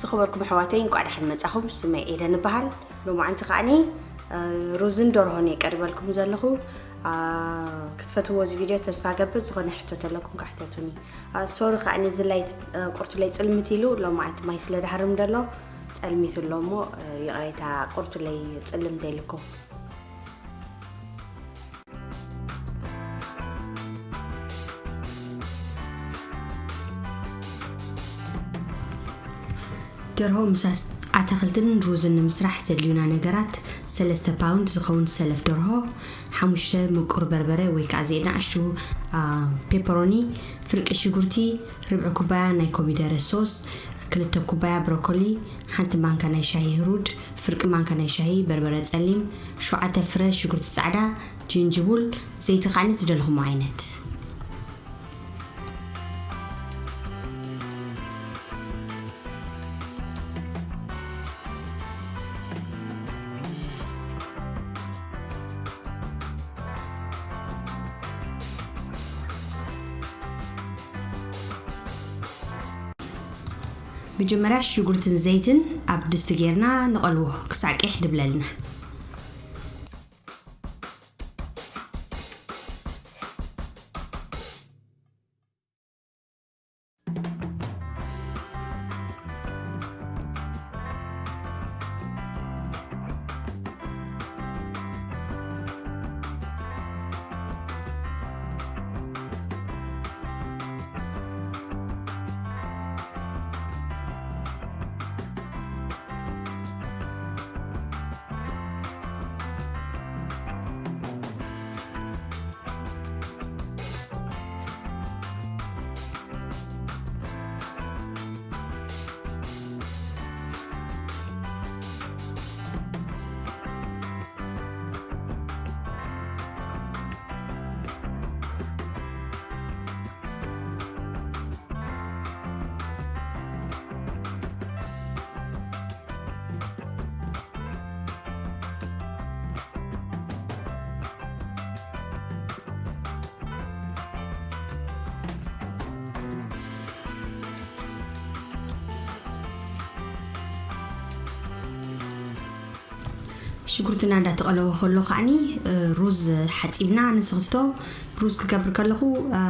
ዝኸበርኩም ኣሕዋተይ፣ እንኳዕ ደሓን መጻኹም። ስመይ ኤደን እበሃል። ሎማዓንቲ ከዓኒ፣ እ፣ ሩዝን ደርሆን እየ ቀሪበልኩም ዘለኹ። እ፣ ክትፈትዎ እዚ ቪድዮ ተስፋ ገብር። ዝኾነ ሕቶ ተለኩም ካሕተቱኒ። እ፣ ሶሪ ከዓኒ እዚ ላይት፣ እ፣ ቁርቱለይ ጽልምት ኢሉ፣ ሎማዓንቲ ማይ ስለ ድሃርም ደሎ ጸልሚቱ ኣሎ እሞ፣ እ፣ ይቕሬታ ቁርቱለይ ጽልምት ኢልኩም። ደርሆ ምሳስ ኣታኽልትን ሩዝን ንምስራሕ ዘድልዩና ነገራት፣ ሰለስተ ፓውንድ ዝኸውን ሰለፍ ደርሆ፣ ሓሙሽተ ምቁር በርበረ ወይ ከዓ እዚኤን ንኣሽቱ፣ አ፣ ፔፐሮኒ፣ ፍርቂ ሽጉርቲ፣ ርብዒ ኩባያ ናይ ኮሚደረ ሶስ፣ ክልተ ኩባያ ብሮኮሊ፣ ሓንቲ ማንካ ናይ ሻሂ ህሩድ፣ ፍርቂ ማንካ ናይ ሻሂ በርበረ ጸሊም፣ ሸውዓተ ፍረ ሽጉርቲ ጻዕዳ፣ ጅንጅቡል፣ ዘይቲ፣ ካዕነት ዝደለኹሞ ዓይነት። መጀመርያ ሽጉርትን ዘይትን ኣብ ድስቲ ጌርና ንቐልዎ ክሳዕ ቂሕ ድብለልና። ሽጉርትና እንዳተቐለወ ከሎ ከዓኒ፣ እ፣ ሩዝ ሓፂብና ንስኽትቶ። ሩዝ ክገብር ከለኹ፣ እ፣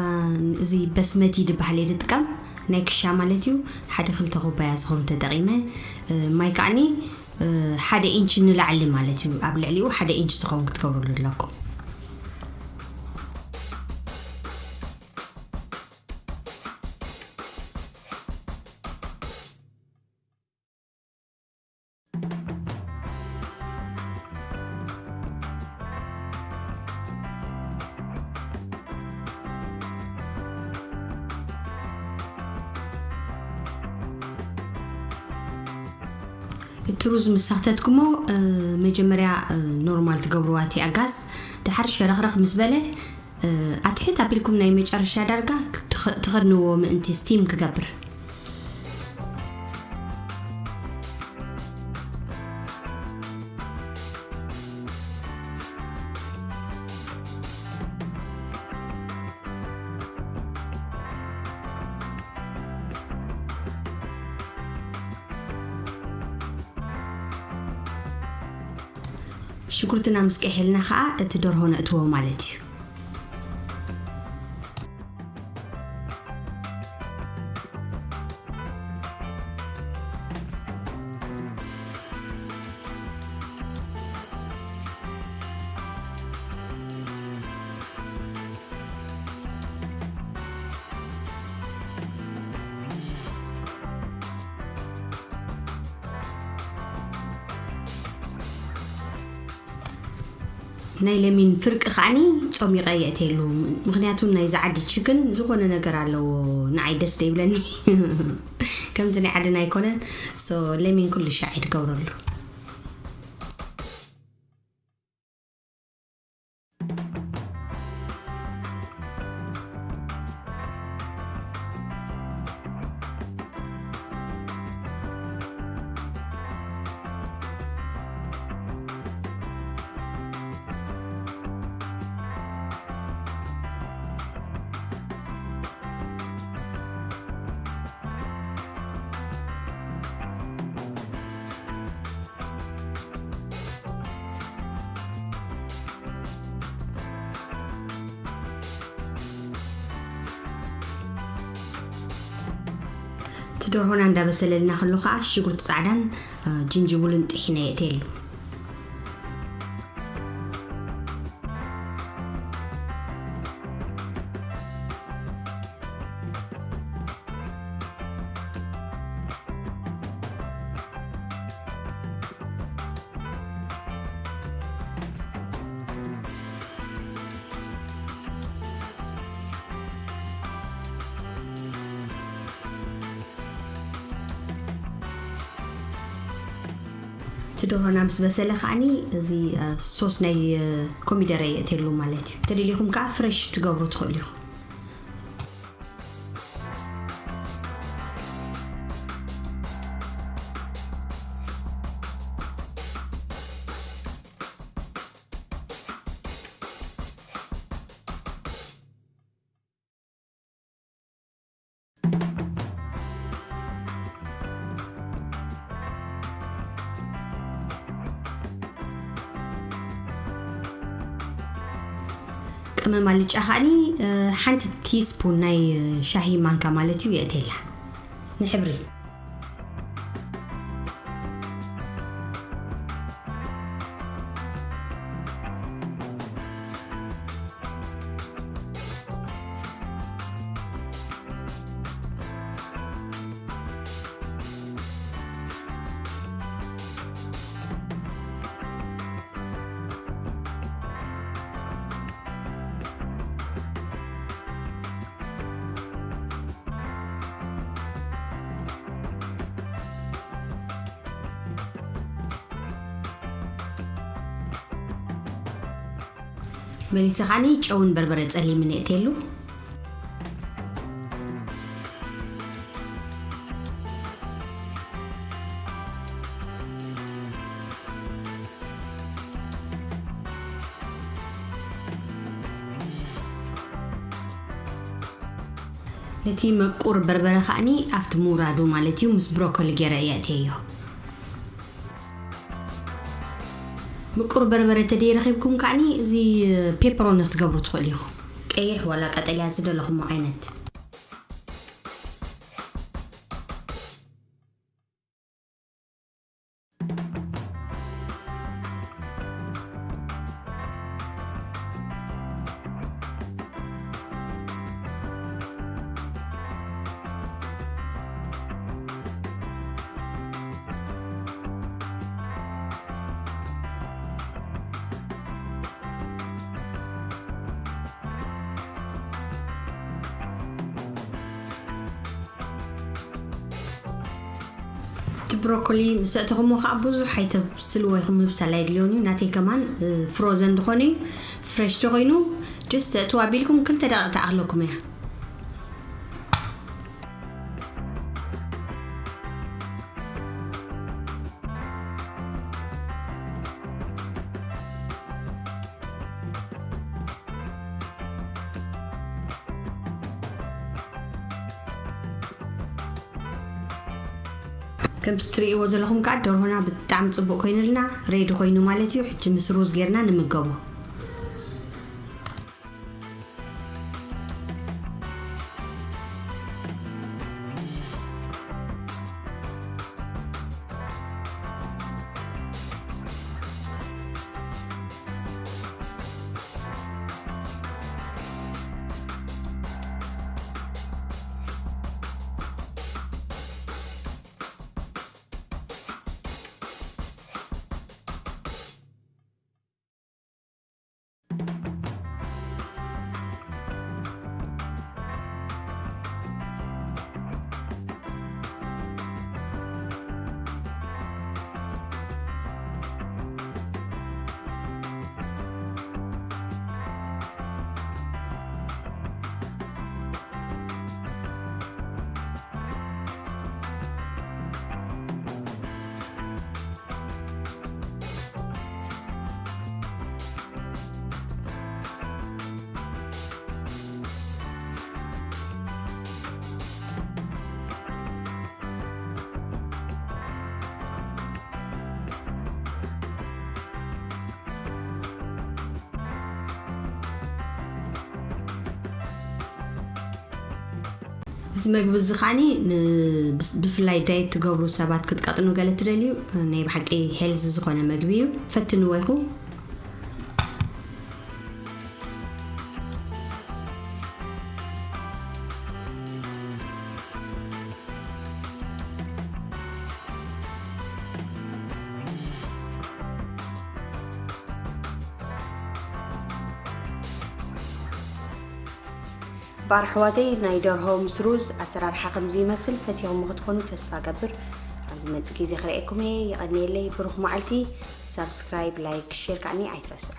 እዚ በስመቲ ዝበሃል እየ ዝጥቀም፣ ናይ ክሻ ማለት እዩ። ሓደ ክልተ ኩባያ ዝኸውን ተጠቒመ፣ እ፣ ማይ ከዓኒ፣ እ፣ ሓደ ኢንች ንላዕሊ ማለት እዩ። ኣብ ልዕሊኡ ሓደ ኢንች ዝኸውን ክትገብርሉ ኣለኩም። እቲ ሩዝ ምስ ኣኽተትኩሞ፣ እ፣ መጀመርያ፣ እ፣ ኖርማል ትገብርዋ እቲ ኣጋዝ፣ ድሓር ሸረኽረኽ ምስ በለ፣ እ፣ ኣትሕት ኣቢልኩም ናይ መጨረሻ ዳርጋ ክትኸ-፣ ትኸድንዎ ምእንቲ ስቲም ክገብር። ሽጉርትና ምስ ቀሒልና ኸዓ እቲ ደርሆ ነእትዎ ማለት እዩ። ናይ ለሚን ፍርቂ ከዓኒ ጾሚቐ የእትየሉ። ምኽንያቱ ናይዚ ዓዲ ችክን ዝኾነ ነገር ኣለዎ፣ ንዓይ ደስ ደይብለኒ። ከምዚ ናይ ዓድና ኣይኮነን። ሶ ለሚን ኩሉ ሻዕ እየ ዝገብረሉ። ደርሆና እንዳበሰለልና ከሎ ከዓ ሽጉርቲ ፃዕዳን እ፣ ጅንጅብልን ጥሒነ የእትየሉ። እቲ ደርሆና ምስ በሰለ ከዓኒ እዚ እ፣ ሶስ ናይ እ፣ ኮሚደረ የእትየሉ ማለት እዩ። ተደሊኹም ከዓ ፍረሽ ትገብሩ ትኽእሉ ኢኹም። ቅመም ኣልጫ ከዓኒ እ፣ ሓንቲ ቲስፑን ናይ እ፣ ሻሂ ማንካ ማለት እዩ የእትየላ ንሕብሪ። መሊሰ ከዓኒ ጨውን በርበረ ጸሊምን የእትየሉ። ነቲ መቁር በርበረ ከዓኒ ኣብቲ ምውራዱ ማለት እዩ ምስ ብሮኮሊ ገይረ የእትየዮ። ምቁር በርበረ ተደይ ረኺብኩም ከዓኒ እዚ ፔፐሮኒ ክትገብሩ ትኽእሉ ኢኹም። ቀይሕ ዋላ ቀጠልያ ዝደለኹሞ ዓይነት። እቲ ብሮኮሊ ምስ ኣእተኹሞ ከዓ ብዙሕ ኣይተብስልዎ ኢኹም፣ ምብሳል ኣይድልዮን እዩ። ናተይ ከማን እ፣ ፍሮዘን ዝኾነ እዩ፣ ፍሬሽ ተኾይኑ ጅስት ተእትዋ ኣቢልኩም ክልተ ደቂቕ ተኣኽለኩም እያ። ከምቲ ትርእይዎ ዘለኹም ከዓ ደርሆና ብጣዕሚ ፅቡቅ ኮይኑልና ሬዲ ኮይኑ ማለት እዩ። ሕጂ ምስ ሩዝ ጌርና ንምገቦ። እዚ መግቢ እዚ ከዓኒ ን- ብስ- ብፍላይ ዳየት ትገብሩ ሰባት ክትቀጥኑ ገለ ትደልዩ ናይ ብሓቂ ሄልዚ ዝኾነ መግቢ እዩ። ፈትንዎ ኢኹ። ባር ኣሕዋተይ ናይ ደርሆ ምስ ሩዝ ኣሰራርሓ ከምዚ ይመስል። ፈቲኹም ክትኮኑ ተስፋ ገብር። ኣብዚ መጽእ ግዜ ክርእየኩም እየ። የቐንየለይ። ብሩኽ መዓልቲ። ሳብስክራይብ፣ ላይክ፣ ሼር ከዓኒ ኣይትረስዑ።